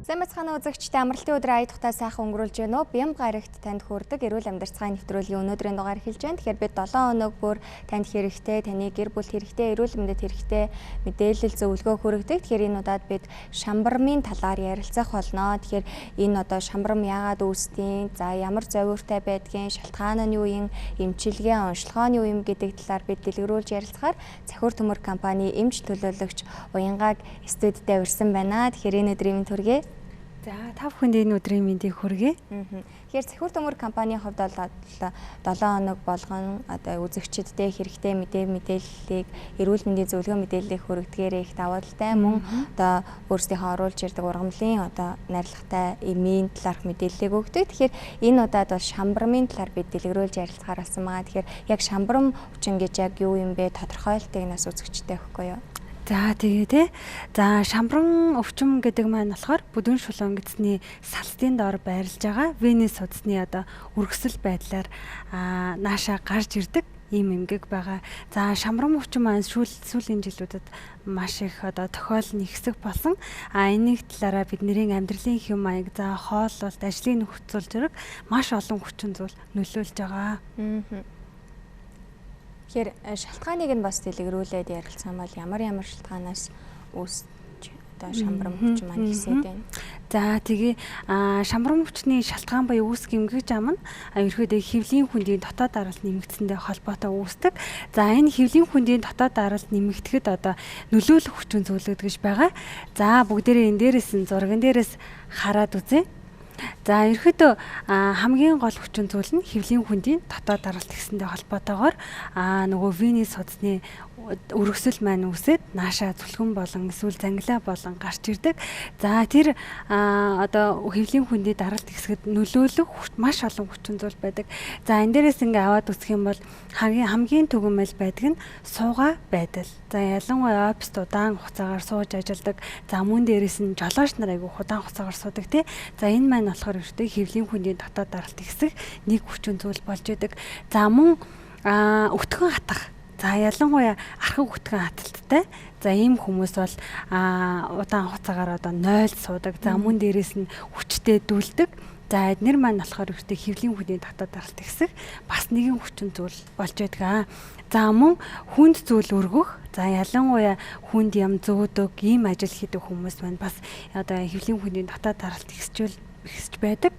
Сайн байцгаана уу үзэгчдээ, амралтын өдөр ая тухтай сайхан өнгөрүүлж байна уу? Бямба гарагт танд хүрдэг эрүүл амьдарцгааны нэвтрүүлгийн өнөөдрийн дугаар эхэлж байна. Тэгэхээр бид 7 хоног бүр танд хэрэгтэй, таны гэр бүлд хэрэгтэй, эрүүл мэндэд хэрэгтэй мэдээлэл зөвлөгөө хүргэдэг. Тэгэхээр энэ удаад бид шамбармын талаар ярилцах болно. Тэгэхээр энэ одоо шамбарм яагаад үүсдэг, за ямар зовиуртай байдгийг, шалтгаан нь юу юм, эмчилгээ, онцлогоо нь юу юм гэдэг талаар бид дэлгэрүүлж ярилцахаар Цахиур төмөр компани эмч төлөөлөгч Уянгааг студидээ урьсан байна. Тэгэхээр энэ өдрийн мэнд хүргэе. За та бүхэнд энэ өдрийн мэндийг хүргэе. Тэгэхээр Цахиур төмөр компанийн хувьд бол 7 хоног болгон одоо үзэгчдтэй хэрэгтэй мэдээллийг, эрүүл мэндийн зөвлөгөө мэдээллийг хүргэдгээр их давуу талтай, мөн одоо өөрсдийнхөө оруулж ирдэг ургамлын одоо найрлагатай эмийн талаарх мэдээллийг өгдөг. Тэгэхээр энэ удаад бол шамбармын талаар бид дэлгэрүүлж ярилцахаар болсон байгаа. Тэгэхээр яг шамбарм хүчин гэж яг юу юм бэ? Тодорхойлтыг нас үзэгчтэй өгөхгүй юу? За тэгээ те. За шамбран өвчин гэдэг маань болохоор бүдүүн шулуун гэдэсний салстын доор байрлаж байгаа вены судасны одоо үргэсэл байдлаар нааша гарч ирдэг ийм эмгэг байгаа. За шамбран өвчин маань сүүлийн жилүүдэд маш их одоо тохиол нь ихсэх болсон. А энэний талаараа бидний амьдралын хэм маяг, за хооллолт, ажлын нөхцөл зэрэг маш олон хүчин зүйл нөлөөлж байгаа. Тэгэхээр шалтгааныг нь бас дэлгэрүүлээд ярилцсан бол ямар ямар шалтгаанаас үүсч одоо шамбарм хүчин маань ихсээд байна. За тэгээ шамбарм хүчний шалтгаан буюу үүсэх эмгэг зам нь ерөөдөө хэвлийн хөндийн дотоод даралт нэмэгдсэндээ холбоотой үүсдэг. За энэ хэвлийн хөндийн дотоод даралт нэмэгдэхэд одоо нөлөөлөх хүчин зүйлүүд гэж байгаа. За бүгдээрээ энэ дээрээс нь зурган дээрээс хараад үзье. За ерөөдөө хамгийн гол хүчин зүйл нь хэвлийн хөндийн дотоод даралт гэсэндээ холбоотойгоор нөгөө вены судасны өргөсөл маань үүсээд нааша зүлгэн болон эсвэл зангилаа болон гарч ирдэг. За тэр одоо хэвлийн хөндийн даралт гэсгэд нөлөөлөх маш олон хүчин зүйл байдаг. За энэ дээрээс ингээ аваад үзэх юм бол хамгийн түгээмэл байдаг нь суугаа байдал. За ялангуяа оффист удаан хугацаагаар сууж ажилладаг. За мөн дээрээс нь жолооч нар айгүй удаан хугацаагаар суудаг тий. За энэ маань болохоор ердөө хэвлийн хөндийн дотоод даралт ихсэх нэг хүчин зүйл болж идэг. За мөн өтгөн хатах. За ялангуяа архаг өтгөн хаталттай. За ийм хүмүүс бол удаан хугацаагаар одоо 0 суудаг. За мөн дээрээс нь хүчтэй дүүлдэг. За эднэр маань болохоор ердөө хэвлийн хөндийн дотоод даралт ихсэх бас нэгэн хүчин зүйл болж байдаг. За мөн хүнд зүйл өргөх. За ялангуяа хүнд ям зөөдөг ийм ажил хийдэг хүмүүс маань бас одоо хэвлийн хөндийн дотоод даралт ихсэж байдаг.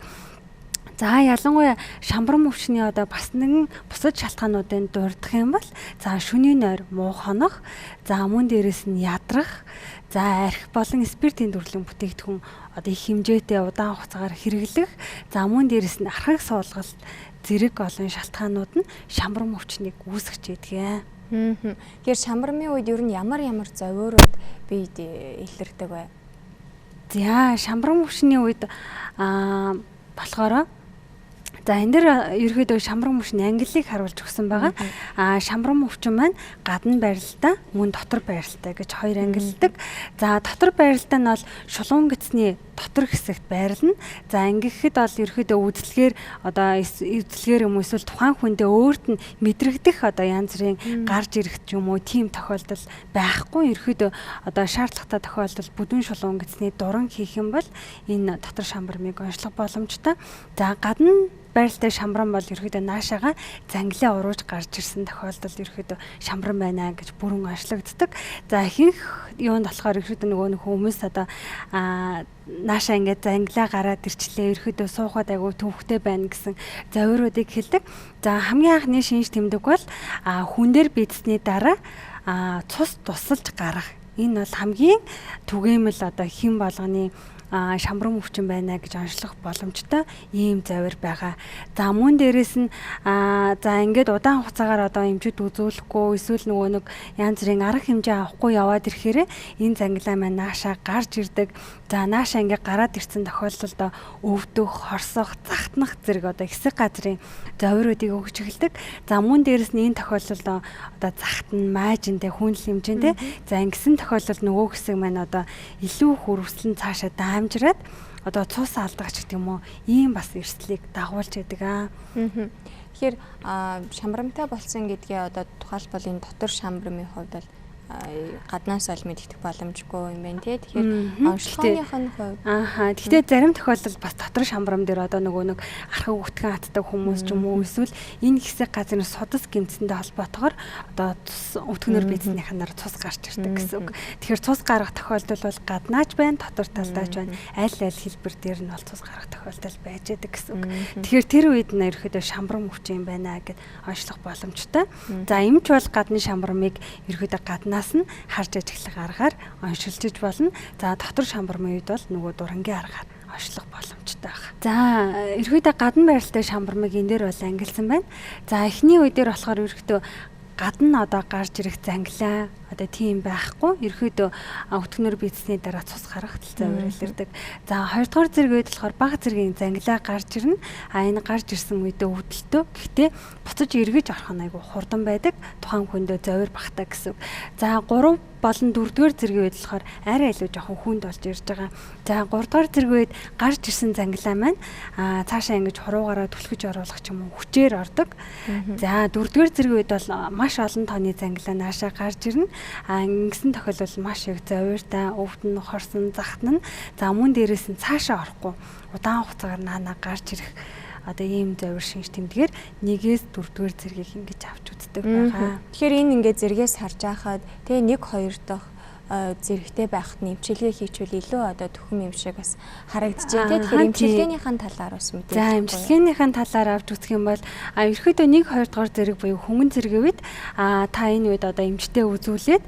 За ялангуяа шамбарм өвчний одоо бас нэгэн бусад шалтгаануудын дурдах юм бол за шөнийн нойр муу хонох, за мөн дээрээс нь ядрах, за арх болон спиртийн төрлийн бүтээгдэхүүн одоо их хэмжээтэй удаан хугацаагаар хэрэглэх, за мөн дээрээс нь архаг суулгалт зэрэг олон шалтгаанууд нь шамбарм өвчнийг үүсгэж байдаг. Тэгэхээр шамбармын үед ер нь ямар ямар зовиурууд бид илэрдэг вэ? За шамбарм өвчний үед болохоор за энэ дэр ерөөдөө шамбарм өвчний ангиллыг харуулж өгсөн байгаа. Шамбарм өвчин маань гадна байралтай, мөн дотор байралтай гэж хоёр ангилдаг. За дотор байралтай нь бол шулуун гэдэсний дотор хэсэгт байрлана. За ингэхэд бол ерөөдөө үзлэгээр одоо үзлэгээр юм эсвэл тухайн хүндээ өөрт нь мэдрэгдэх одоо янз бүрийн гарч ирэх ч юм уу тийм тохиолдол байхгүй. Ерөөдөө одоо шаардлагатай тохиолдол бүдүүн шулуун гэдэсний дуран хийх юм бол энэ дотор шамбармыг онцлох боломжтой. За гадна байралтай шамбарм бол ерөөдөө наашаага зангилаа урууж гарч ирсэн тохиолдолд ерөөдөө шамбарм байна гэж бүрэн онцлогддог. За ихэнх юунд болохоор ерөөдөө нөгөө нэг хүмүүс одоо наашаа ингээд зангилаа гараад ирчлээ, ерөөдөө суухад айгүй төвхтэй байна гэсэн зовиуруудыг хэлдэг. За хамгийн анхны шинж тэмдэг бол хүн дээр бидсний дараа цус тусалж гарах. Энэ бол хамгийн түгээмэл одоо хэн болгоны шамбарм өвчин байна гэж онцлох боломжтой ийм завир байгаа. За мөн дээрээс нь за ингээд удаан хугацаагаар одоо эмчид үзүүлэхгүй эсвэл нөгөө нэг янз бүрийн арга хэмжээ авахгүй яваад ирэхээр энэ зангилаа маань нааша гарч ирдэг. За нааша ингээд гараад ирсэн тохиолдолд өвдөх, хорсох, захтнах зэрэг одоо хэсэг газрын зовиуруудыг өгч эхэлдэг. За мөн дээрээс нь энэ тохиолдолд одоо захтан, маажинтэй, хүнэл хэмжээтэй. За ингэсэн тохиолдолд нөгөө хэсэг маань одоо илүү хөрвслэн цаашаа дамжираад одоо цус алдах ч гэдэг юм уу ийм бас эрсдлийг дагуулж байдаг. Тэгэхээр шамбармтай болсон гэдгээ одоо тухайлбал энэ дотор шамбармын хувьд бол гаднаас ол мэдэгдэх боломжгүй юм байна тий. Тэгэхээр онцлогооных нь хувьд Гэхдээ зарим тохиолдолд бас дотор шамбарам дээр одоо нөгөө нэг архаг үтгэн атдаг хүмүүс ч юм уу эсвэл энэ хэсэг газрын судас гэмтсэнтэй холбоотойгоор одоо цус өвтгөнөр бийцнийх нь цус гарч ирдэг гэсэн үг. Тэгэхээр цус гарах тохиолдол бол гаднаач байна, дотор талдаач байна. Аль аль хэлбэр дээр нь бол цус гарах тохиолдол байж байдаг гэсэн үг. Тэгэхээр тэр үед нь ерөөхдөө шамбарам өвчин юм байна гэд онцлох боломжтой. За эмч бол гадны шамбармыг ерөөхдөө гаднаас нь харж ажиглах аргаар оншилжиж болно. За дотор шамбармын үед бол нөгөө дурангийн аргаар онцлох боломжтой байна. За ерөөдөө гадна байралтай шамбармыг энэ дээр бол ангилсан байна. За эхний үе дээр болохоор ерөөхдөө гадна одоо гарч ирэх зангилаа одоо тийм байхгүй. Ерөөдөө өтгөнөр бийцсний дараа цус гарах талцаа урилэрдэг. За хоёрдугаар зэрэг үед болохоор бага зэргийн зангилаа гарч ирнэ. А энэ гарч ирсэн үедээ өвдөлтөө. Гэхдээ буцаж эргэж орох нь айгүй хурдан байдаг. Тухайн хүндээ зовир багтаа гэсэн. За 3 болон 4-р зэргийн үед болохоор арай илүү жоохон хүнд болж ирж байгаа. За 3-р зэрэг үед гарч ирсэн зангилаа маань цаашаа ингэж хуруугаараа түлхэж оруулах ч юм уу хүчээр ордог. За 4-р зэргийн үед бол маш олон тооны зангилаа наашаа гарч ирнэ. А ингэсэн тохиолдолд маш их зовиртай, өвдөн, хорсон, захтна. За мөн дээрээс нь цаашаа орохгүй удаан хугацаагаар наана гарч ирэх одоо ийм зовир шинж тэмдгээр 1-ээс 4-р зэргийг ингэж авч үздэг байгаа. Тэгэхээр энэ ингээд зэргээс харж байхад тэгээ 1 2 дахь зэрэгтэй байхад нь эмчилгээ хийчихвэл илүү одоо төхөм юм шиг бас харагдчихэв тий. Тэгэхээр эмчилгээнийхэн талаар бас мэдээлэл. За эмчилгээнийхэн талаар авч үзэх юм бол ерөөхдөө 1 2 дугаар зэрэг буюу хөнгөн зэргийн үед та энэ үед одоо эмчтэй үзүүлээд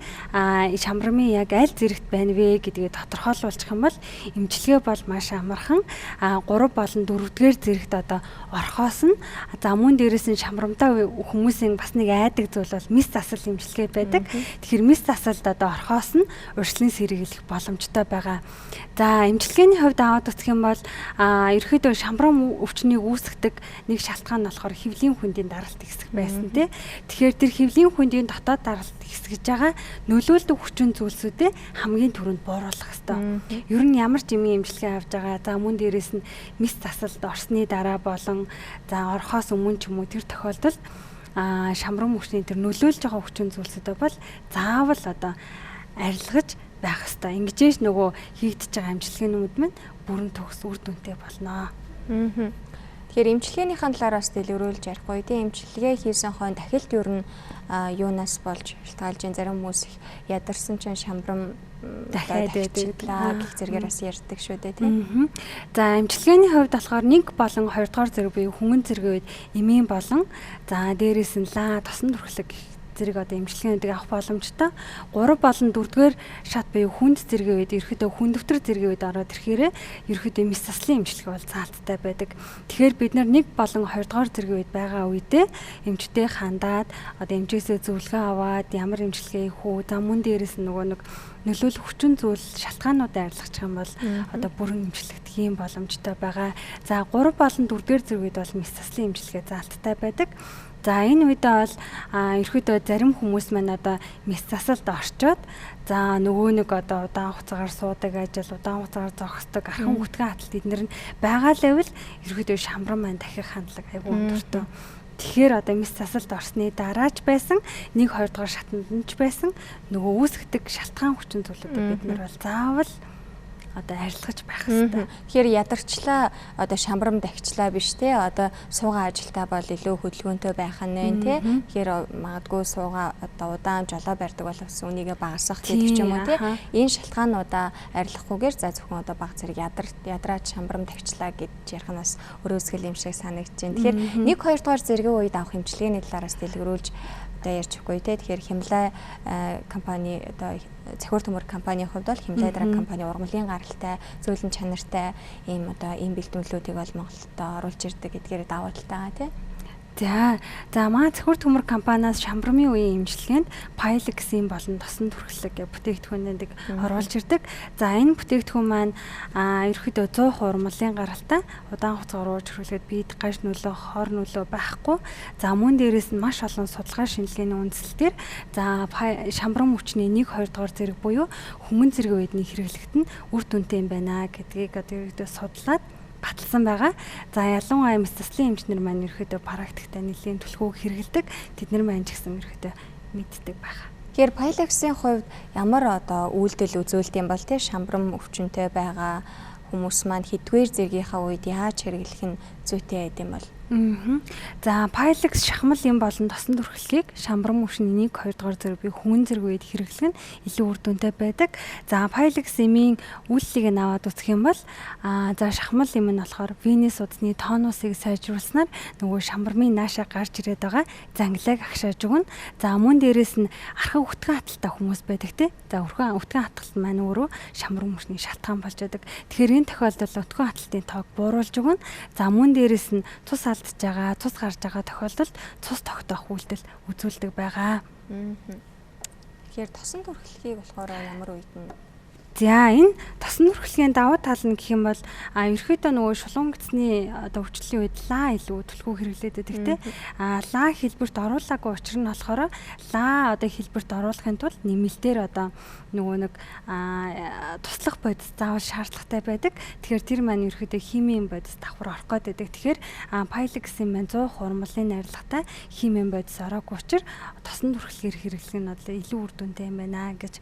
шамбармын яг аль зэрэгт байна вэ гэдгийг тодорхойлуулчих юм бол эмчилгээ бол маш амархан. 3 болон 4 дугаар зэрэгт одоо орхоос нь за мөн дээрээс нь шамбарамтай хүмүүсийн бас нэг айдаг зүйл бол мис засал эмчилгээ байдаг. Тэгэхээр мис засалд одоо орхоос нь урьдчилан сэргийлэх боломжтой байгаа. За эмчилгээний хувьд аваад үзэх юм бол ерөөхдөө шамбарам өвчнийг үүсгэдэг нэг шалтгаан нь болохоор хэвлийн хүндийн даралт ихсэх байсан тий. Тэгэхээр тэр хэвлийн хүндийн дотоод даралт ихсгэж байгаа нөлөөлдөг хүчин зүйлсүүдээ хамгийн түрүүнд бууруулах ёстой. Ер нь ямар ч эмийн эмчилгээ авж байгаа. За мөн дээрээс нь мис засалд орсны дараа болон за орхоос өмнө ч юм уу тэр тохиолдолд шамбарам өвчний тэр нөлөөлж байгаа хүчин зүйлсүүдээ бол заавал одоо арилгаж байх хэвээр. Ингэжээж нөгөө хийгдэж байгаа эмчилгээнүүд минь бүрэн төгс үр дүнтэй болно. Тэгэхээр эмчилгээнийхэн талаар бас дэлгэрүүлж ярихгүй тийм. Эмчилгээ хийсэн хойно дахилт ер нь юунаас болж шалтгаалж ин зарим хүмүүс их ядарсан чинь шамбарам дахиад байдаг гэх зэрэгээр бас ярьдаг шүү дээ тийм. За эмчилгээний хувьд болохоор 1 болон 2 дугаар зэрэг буюу хөнгөн зэргийн үед эмийн болон за дээрээс нь лаа тосон түрхлэг гэх зэрэг одоо эмчилгээнүүдийг авах боломжтой. 3 болон 4-р шат буюу хүнд зэргийн үед ерөөхдөө хүндөвтөр зэргийн үед ороод ирэхээр ерөөхдөө мис заслын эмчилгээ бол заалттай байдаг. Тэгэхээр бид нар 1 болон 2 дугаар зэргийн үед байгаа үедээ эмчтэй хандаад одоо эмчээсээ зөвлөгөө аваад ямар эмчилгээ хийх үү, за мөн дээрээс нь нөгөө нэг нөлөөлөх хүчин зүйл шалтгаануудаа арилгачих юм бол одоо бүрэн эмчлэгдэх юм боломжтой байгаа. За 3 болон 4-р зэрэг үед бол мис заслын эмчилгээ заалттай байдаг. За энэ үедээ бол ерөөдөө зарим хүмүүс маань одоо мис засалд орчоод за нөгөө нэг одоо удаан хугацаагаар суудаг ажил, удаан хугацаагаар зогсдог, архан бүтгэн хаталт эднэр нь байгаа л байвал ерөөдөө шамран маань дахих хандлага айгүй өндөртэй. Тэгэхээр одоо мис засалд орсны дараач байсан, 1 2 дугаар шатанд нь ч байсан нөгөө үүсгдэг шалтгаан хүчин зүйлүүдийг бид нар бол заавал одоо арилгаж байх хэрэгтэй. Тэгэхээр ядарчлаа одоо шамбарам дахичлаа биш те одоо суугаа ажилтаа бол илүү хөдөлгөөнтэй байх нь те. Тэгэхээр магадгүй суугаа одоо удаан жолоо барьдаг бол бас үнийгээ багасгах гэдэг ч юм уу те. Энэ шалтгаануудаа арилгахгүйгээр за зөвхөн одоо баг зэрэг ядраад шамбарам дахичлаа гэж ярих нь бас өрөөсгөл юм шиг санагдаж байна. Тэгэхээр 1 2 дугаар зэргийн үед авах эмчилгээний талаараас дэлгэрүүлж одоо ярьж өгөхгүй те. Тэгэхээр Химлай компани одоо цахиур төмөр компанийн хувьд бол Химлай драг компани ургамлын гаралтай, зөөлөн чанартай ийм одоо ийм бэлтгэлүүдийг бол Монголд оруулж ирдэг гэдгээр давуу талтай байгаа тий. За манай цахиур төмөр компаниас шамбармын үеийн эмчилгээнд Pilex-ийн болон тосон түрхлэг гэх бүтээгдэхүүнүүдийг оруулж ирдэг. За энэ бүтээгдэхүүн маань ерөөхдөө 100% ургамлын гаралтай, удаан хугацаагаар ууж хэрэглэхэд биед гаж нөлөө, хор нөлөө байхгүй. За мөн дээрээс нь маш олон судалгаа шинжилгээний үндсэл дээр за шамбарм өвчний 1 2 дугаар зэрэг буюу хүмүүн зэргийн үед нь хэрэглэхэд нь үр дүнтэй юм байна гэдгийг одоо ерөөхдөө судлаад баталсан байгаа. За ялангуяа мэс заслын эмчнэр маань ерөөхдөө практикта нэлийн түлхүүг хэрэгэлдэг. Тэд нар маань ч гэсэн ерөөхдөө мэддэг байгаа. Тэгэхээр Pilex-ийн хувьд ямар одоо үйлдэл үзүүлдэг юм бол те шамбрам өвчнөд байгаа хүмүүс маань хэдвэр зэргийнхаа үед яаж хэрэглэх нь зүйтэй байд юм бол? За, Pilex шахмал юм болон тосон түрхлэгийг шамбрам өвчний 1, 2 дугаар зэрэг буюу хөнгөн зэрэг үед хэрэглэх нь илүү үр дүнтэй байдаг. За, Pilex эмийн үйлчлэгийг нь аваад үзэх юм бол за шахмал эм нь болохоор венес судасны тонусыг сайжруулснаар нөгөө шамбармын наашаа гарч ирээд байгаа зангилааг агшааж өгнө. За, мөн дээрээс нь архаг өтгөн хаталтай хүмүүс байдаг те. За, өтгөн хатгалт маань өөрөө шамбрам өвчний шалтгаан болж байдаг. Тэгэхээр энэ тохиолдолд өтгөн хаталтын тоог бууруулж өгнө. За, мөн дээрээс нь цус алдж байгаа, цус гарч байгаа тохиолдолд цус тогтоох үйлдэл үзүүлдэг байгаа. Тэгэхээр тосон түрхлэхийг болохоор ямар үед нь? За, энэ тосон түрхлэгийн давуу тал нь гэх юм бол ерөөхдөө нөгөө шулуун гэсний одоо өвчлөлийн үед лаа илүү түлхүү хэрэглээд байдаг те. Лаа хэлбэрт оруулаагүй учир нь болохоор лаа одоо хэлбэрт оруулахын тулд нэмэлтээр одоо нөгөө нэг туслах бодис заавал шаардлагатай байдаг. Тэгэхээр тэр маань ерөөхдөө химийн бодис давхар орох гээд байдаг. Тэгэхээр Pilex юм маань 100 хурмлын найрлагатай химийн бодис ороогүй учир тосон түрхлэгээр хэрэглэх нь одоо илүү үр дүнтэй юм байна гэж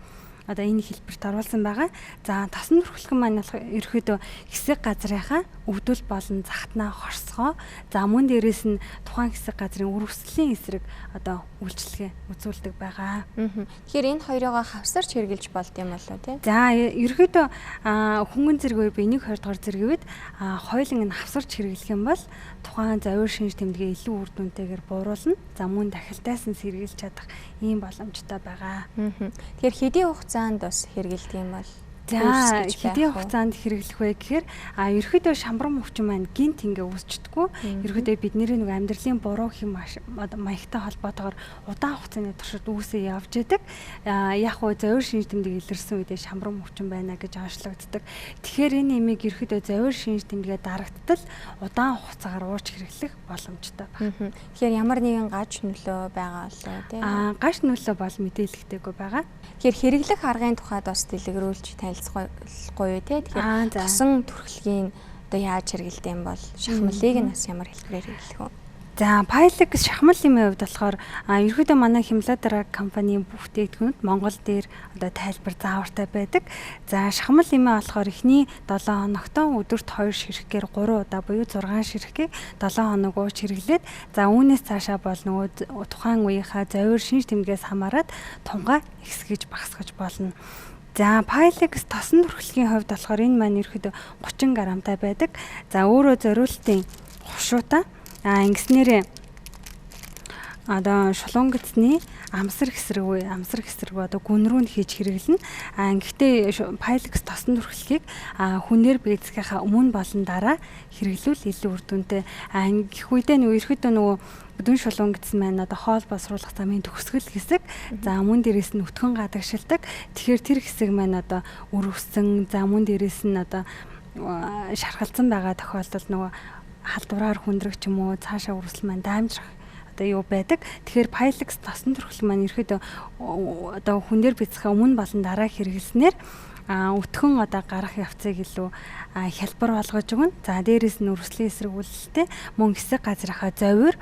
одоо энэ хэлбэрт оруулсан байгаа. За, тосон түрхлэх маань ерөөхдөө хэсэг газрынхаа өвдөл болон захтнаа хорсгоо. За, мөн дээрээс нь тухайн хэсэг газрын үрвэслийн эсрэг одоо үйлчилгээ үзүүлдэг байгаа. Тэгэхээр энэ хоёроо хавсарч хэрэгжилж болд юм болоо тий? За, ерөөхдөө хөнгөн зэрэг үе 1, 2 дугаар зэрэг үед хоёуланг нь хавсарч хэрэглэх юм бол тухайн зовир шинж тэмдгээ илүү үр дүнтэйгээр бууруулна. За, мөн дахилтаас нь сэргийлж чадах ийм боломжтой байгаа. Тэгэхээр хэдийн хугацаанд бас хэрэглэдэг юм бол? За, хэдийн хугацаанд хэрэглэх вэ гэхээр ерөөхдөө шамбрам өвчин маань гинт ингээ үүсчдэггүй. Ерөөхдөө бидний нэг амьдралын буруу хэм маягтай холбоотойгоор удаан хугацааны туршид үүсээ явж идэг. Яг уу зовир шинж тэмдэг илэрсэн үедээ шамбрам өвчин байна гэж онцлогддог. Тэгэхээр энэ эмийг ерөөхдөө зовир шинж тэмдэгээ дарагдтал удаан хугацаагаар ууч хэрэглэх боломжтой байна. Тэгэхээр ямар нэгэн гаж нөлөө байгаа болоо тий? Гаж нөлөө бол мэдээлэхтэйгүй байгаа. Тэгэхээр хэрэглэх аргын тухайд бас дэлгэрүүлж танилцахгүй тий. Тэгэхээр тосон түрхлэгийн одоо яаж хэрэглэдэг юм бол шахмалыг нь бас ямар хэлбэрээр хэрэглэх вэ? За, Pilex шахмал эмийн хувьд болохоор ерөөдөө манай Химладраг компанийн бүх бүтээгдэхүүнүүд Монгол дээр одоо тайлбар заавартай байдаг. За, шахмал эмээ болохоор эхний 7 хоногтоо өдөрт 2 ширхгээр 3 удаа буюу 6 ширхгийг 7 хоног ууж хэрэглээд, за үүнээс цаашаа бол нөгөө тухайн үеийнхаа зовир шинж тэмдгээс хамаарат тунгаа ихсгэж багасгаж болно. За, Pilex тосон түрхлэгийн хувьд болохоор энэ маань ерөөдөө 30 грамтай байдаг. За, өөрөө зориултын хушуутай. Ингэснээрээ одоо шулуун гэсний амсар хэсрэг одоо гүн рүү нь хийж хэрэглэнэ. Гэхдээ Pilex тосон түрхлэгийг хүнээр бийцгийнхаа өмнө болон дараа хэрэглүүл илүү үр дүнтэй. Ингэх үедээ нөгөө ерөөдөө нөгөө бүдүүн шулуун гэсэн маань одоо хоол боловсруулах замын төгсгөл хэсэг. За, мөн дээрээс нь өтгөн гадагшилдаг. Тэгэхээр тэр хэсэг маань одоо өрөвсөн, за мөн дээрээс нь одоо шархалцсан байгаа тохиолдолд нөгөө халдвараар хүндрэх ч юм уу цаашаа үргэлжлэл маань даамжрах одоо юу байдаг. Тэгэхээр Pilex тосон түрхлэл маань ерөөдөө одоо хүн дээр бицхэн өмнө болон дараа хэрэглэснээр өтгөн одоо гарах явцыг илүү хялбар болгож өгнө. За, дээрээс нь үргэлжлэлийн эсрэг үйлдэлтэй мөн хэсэг газрынхаа зовир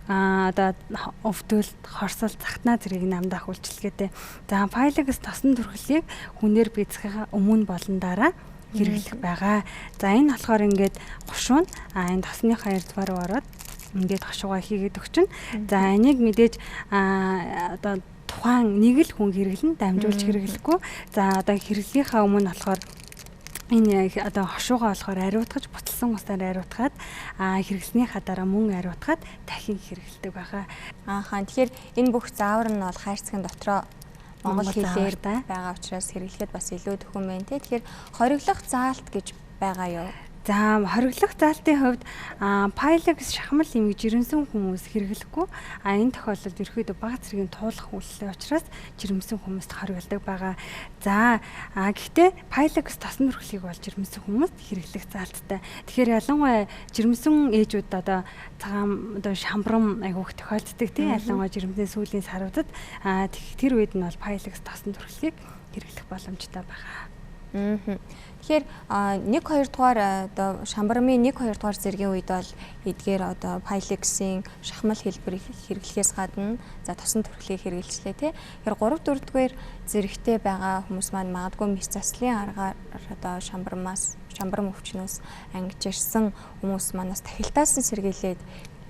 одоо өвдөл, хорсол, захтнаа зэргийг намдаах үйлчилгээтэй. За, Pilex тосон түрхлийг хүнээр бийцхийнхаа өмнө болон дараа хэрэглэх байгаа. За, энэ болохоор ингээд гушуун энэ тосныхоо резервуар руу ороод ингээд хошуугаа хийгээд өгчнө. За, энийг мэдээж одоо тухайн нэг л хүн хэрэглэн, дамжуулж хэрэглэхгүй. За, одоо хэрэглийнхаа өмнө болохоор энэ одоо хошуугаа болохоор ариутгаж, буцалсан усаар ариутгаад хэрэглэснийхаа дараа мөн ариутгаад дахин хэрэглэдэг байгаа. Ааха, тэгэхээр энэ бүх заавар нь бол хайрцагын дотроо монгол хэлээр байгаа учраас хэрэглэхэд бас илүү төхөн байна тий. Тэгэхээр хориглох заалт гэж байгаа юу? За, хориглох заалтын хувьд Pilex шахмал эмийг жирэмсэн хүмүүс хэрэглэхгүй. Энэ тохиолдолд ерөөдөө бага зэргийн туулах үйлдэл учраас жирэмсэн хүмүүст хориглодог байгаа. За, гэхдээ Pilex тосон түрхлийг бол жирэмсэн хүмүүст хэрэглэх заалттай. Тэгэхээр ялангуяа жирэмсэн ээжүүд одоо цагаан одоо шамбрам айгүйх тохиолддог тий. Ялангуяа жирэмсний сүүлийн саруудад тэр үед нь бол Pilex тосон түрхлийг хэрэглэх боломжтой байгаа. Тэгэхээр 1 2 дугаар одоо шамбармын 1 2 дугаар зэргийн үед бол эдгээр одоо Pilex-ийн шахмал хэлбэрийг хэрэглэхээс гадна за тосон төрхлийг хэрэглэжлээ тий. Тэгэхээр 3 4 дугаар зэрэгтэй байгаа хүмүүс маань магадгүй мэс заслын аргаар одоо шамбарм өвчнөөс ангижирсан хүмүүс манаас тахилтаас нь сэргийлээд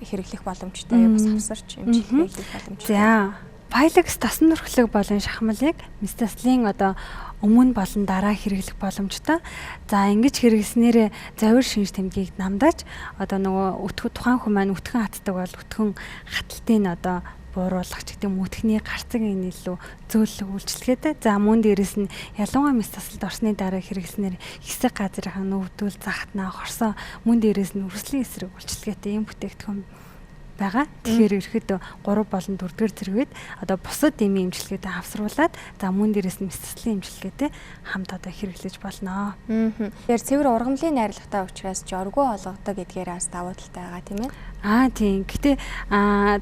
хэрэглэх боломжтой, бас хавсарч эмчилгээ хийх боломжтой. За Pilex тосон нүрхлэг болон шахмалыг мэс заслын одоо өмнө болон дараа хэрэглэх боломжтой. За ингэж хэрэглэснээр зовир шинж тэмдгийг намдааж одоо нөгөө тухайн хүн маань өтгөн хатдаг бол өтгөн хаталтыг одоо бууруулах ч гэдэг юм, өтгөний гарцаг энэ илүү зөөллөг үйлчлэгээтэй. За мөн дээрэс нь ялангуяа мэс заслалд орсны дараа хэрэглэснээр хэсэг газрынхаа нүвдүүл, захтнаа, хорсоо мөн дээрэс нь үрслийн эсрэг үйлчлэгээтэй ийм бүтээгдэхүүн байгаа. Тэгэхээр ерөөхдөө 3 болон 4 дугаар зэрэгүүд одоо бусад эмийн эмчилгээтэй хавсруулад за мөн дээрээс нь мэс заслын эмчилгээтэй хамт одоо хэрэглэж болно. Тэгэхээр цэвэр ургамлын найрлагатай учраас жоргоо олгодог гэдгээр бас давуу талтай байгаа тийм ээ. Аа тийм. Гэтэ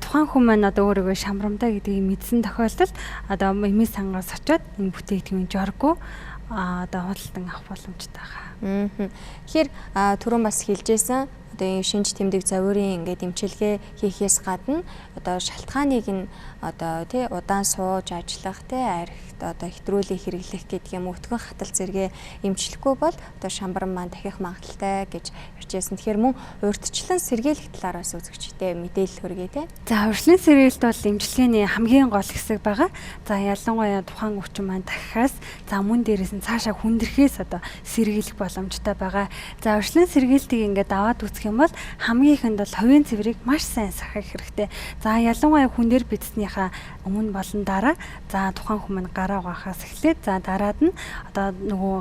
тухайн хүн маань одоо өөрийгөө шамбарамтай гэдгийг мэдсэн тохиолдолд одоо эмийн сангаас очиод энэ бүтээгдэхүүн жоргоо одоо худалдан авах боломжтой байгаа. Тэгэхээр түрүүн бас хэлжсэн одоо энэ шинж тэмдэг зовирын ингээд эмчилгээ хийхээс гадна одоо шалтгааныг нь одоо тий удаан сууж ажиллах тий архит одоо хэтрүүлийг хэрэглэх гэдэг юм өтгөн хатал зэрэгэ эмчлэхгүй бол одоо шамбарм маань дахих магадлалтай гэж ярьжсэн. Тэгэхээр мөн урьдчилан сэргийлэх талаар бас үзэгчтэй мэдээлэл хүргэе тий. За урьдчилан сэргийлэлт бол эмчилгээний хамгийн гол хэсэг байгаа. За ялангуяа тухайн өвчин маань дахихаас за мөн дээрээс нь цаашаа хүндрэхээс одоо сэргийлэх боломжтой байгаа. За урьдчилан сэргийлтийг ингээд аваад үзэх юм бол хамгийн ихэнд бол хувийн цэврийг маш сайн сахих хэрэгтэй. За ялангуяа хүн дээр бидснийхаа өмнө болон дараа за тухайн хүн маань гараа угаахаас эхлээд за дараад нь одоо нөгөө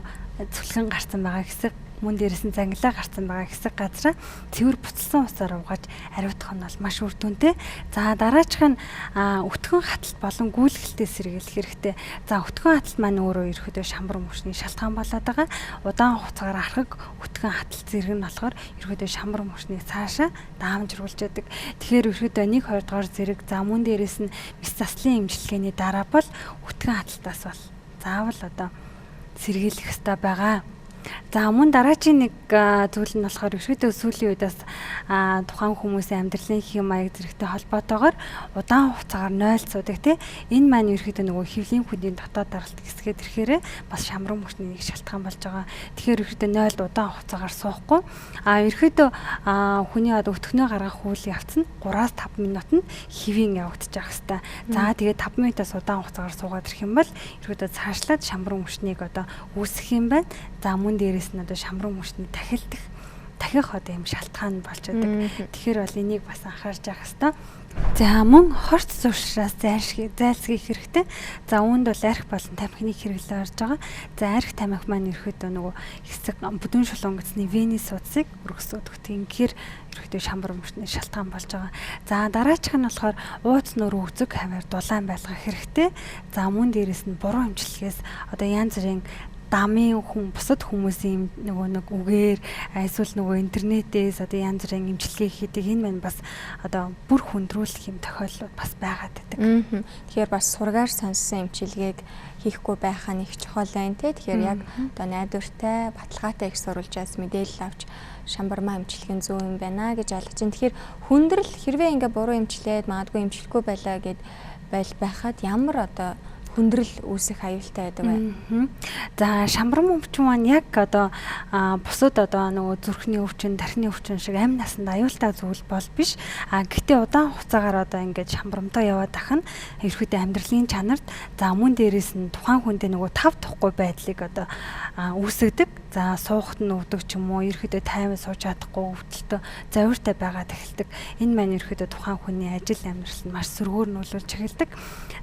цүлхэн гарцсан байгаа хэсэг мөн дээрээс нь зангилаа гарцсан байгаа хэсэг газраа цэвэр буцалсан усаар угааж ариутгах нь бол маш үр дүнтэй. За дараачих нь өтгөн хаталт болон гүйлгэлтээ сэргийлэх хэрэгтэй. За өтгөн хаталт маань өөрөө ерөөхдөө шамбар мөчний шалтгаан болоод байгаа. Удаан хугацаагаар архаг өтгөн хаталт зэрэг нь болохоор ерөөхдөө шамбар мөчнийг цаашаа даамжруулж яадаг. Тэгэхээр ерөөхдөө 1 2 дугаар зэрэг за мөн дээрээс нь мэс заслын эмчилгээний дараа бол өтгөн хаталтаас бол заавал одоо сэргийлэх ёстой байгаа. За мөн дараачийн нэг зүйл нь болохоор ерөөдөө сүүлийн үед бас тухайн хүмүүсийн амьдралын хэм маяг зэрэгтэй холбоотойгоор удаан хугацаагаар нойлцуудаг тий. Энэ маань ерөөдөө нөгөө хөвлийн хүндийн дотоод даралт хэсгээд ирэхээр бас шамран мөчний нэг шалтгаан болж байгаа. Тэгэхээр ерөөдөө нойлд удаан хугацаагаар суухгүй. Ерөөдөө хүний одоо өтгөнөө гаргах үйл явц нь 3-5 минутанд хэвийн явагдчих хэвээр. За тэгээд 5 минутаас удаан хугацаагаар суугаад ирэх юм бол ерөөдөө цаашлаад шамран мөчнийг одоо үүсгэх юм байна. За мөн дээрээс нь одоо шамран мөчний дахих одоо юм шалтгаан болж байдаг. Тэгэхээр бол энийг бас анхаарч явах хэрэгтэй. За мөн хорц зуршраас зайлсхийх хэрэгтэй. За үүнд бол арх болон тамхины хэрэглээ орж байгаа. За арх тамхи маань ерөөхдөө нөгөө хэсэг бүдүүн шулуун гэсний вений судсыг өргөсөдөг. Тэгэхээр ерөөхдөө шамбар мөчний шалтгаан болж байгаа. За дараачих нь болохоор ууц нүүр үзэг хавиар дулаан байлгах хэрэгтэй. За мөн дээрээс нь буруу эмчилгээс одоо янз бүрийн дамын хүн бусад хүмүүсийн нөгөө нэг үгээр эсвэл нөгөө интернетээс одоо янз бүрийн эмчилгээ хийдэг энэ маань бас одоо бүр хүндрүүлэх юм тохиолдол бас байгаад байдаг. Тэгэхээр бас сургаар сонссон эмчилгээг хийхгүй байх нь их чухал байна те. Тэгэхээр яг одоо найдвартай, баталгаатай их сурвалжаас мэдээлэл авч шамбармаа эмчилгээ зөв юм байна гэж ойлгож байна. Тэгэхээр хүндрэл хэрвээ ингээ буруу эмчлээд магадгүй эмчлэхгүй байлаа гэд байхад ямар одоо хүндрэл үүсэх аюултай байдаг вэ? За шамбарм өвчин маань яг одоо бусад одоо нөгөө зүрхний өвчин, тархины өвчин шиг амь насанд аюултай зүйл бол биш. Гэхдээ удаан хугацаагаар одоо ингээд шамбарамтай яваад ах нь ерөөхдөө амьдралын чанарт за мөн дээрээс нь тухайн хүндээ нөгөө тав тухгүй байдлыг одоо үүсгэдэг. За суухт нь өвдөг ч юм уу, ерөөхдөө тайван сууж чадахгүй өвдөлтөө зовиртой байгаад эхэлдэг. Энэ маань ерөөхдөө тухайн хүний ажил амьдралд маш сөргөөр нөлөөлж эхэлдэг.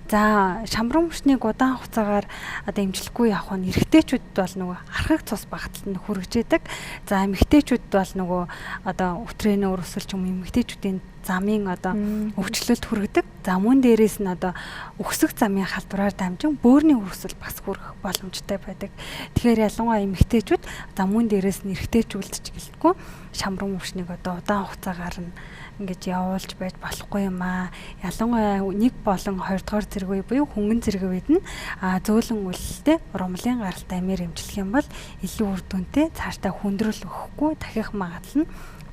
За шамбарм өвчнийг удаан хугацаагаар одоо эмчлэхгүй явах нь эрэгтэйчүүдэд бол нөгөө архаг цус багталт нь хүрэж идэг. За эмэгтэйчүүдэд бол нөгөө одоо үтрэнээр өсөл ч юм уу эмэгтэйчүүдийн замын одоо өвчлөлт хүргэдэг. За мөн дээрээс нь одоо үхсэх замын халдвараар дамжин бөөрийн өрсөл бас хүрэх боломжтой байдаг. Тэгэхээр ялангуяа эмэгтэйчүүд, за мөн дээрээс нь эрэгтэйчүүлд ч гэлтгүй шамран өвчнийг одоо удаан хугацаагаар нь ингэж явуулж байж болохгүй юм аа. Ялангуяа 1 болон 2 дугаар зэрэг үе буюу хөнгөн зэрэг үед нь зөөлөн үлэлтэй ургамлын гаралтай амиар эмчлэх юм бол илүү үр дүнтэй, цаашдаа хүндрэл өгөхгүй дахих магадлал нь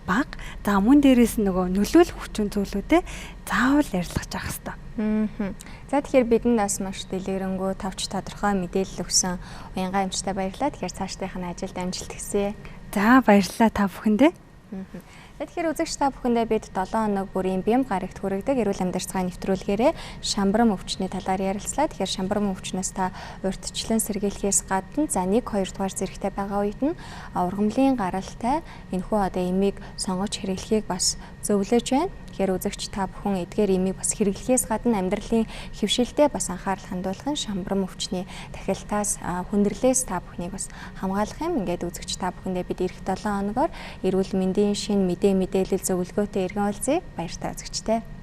бага. За мөн дээрээс нь нөгөө нөлөөлөх хүчин зүйлүүдээ заавал ярилцаж авах хэрэгтэй. За тэгэхээр бидэнд бас маш дэлгэрэнгүй товч тодорхой мэдээлэл өгсөн уянгаа эмчтэй баярлалаа. Тэгэхээр цаашдынх нь ажилд амжилт хүсье. За баярлалаа та бүхэндээ. Тэгэхээр үзэгч та бүхэндээ бид 7 хоног бүрийн бям гарагт хүргэдэг эрүүл амьдарцгааны нэвтрүүлгээрээ шамбрам өвчний талаар ярилцлаа. Тэгэхээр шамбрам өвчнөөс та урьдчилан сэргийлэхээс гадна за 1 2 дугаар зэрэгтэй байгаа үед нь ургамлын гаралтай энэхүү одоо эмийг сонгож хэрэглэхийг бас зөвлөж байна. Тэгэхээр үзэгч та бүхэн эдгээр эмийг бас хэрэглэхээс гадна амьдралын хэвшилдээ бас анхаарал хандуулах нь шамбрам өвчний тахилтаас хүндрэлээс та бүхнийг бас хамгаалах юм. Ингээд үзэгч та бүхэндээ бид ирэх 7 хоногоор эрүүл мэндийн шинэ мэдээлэл зөвлөгөөтэй иргэн уулзъя. Баяртай үзэгчтэй.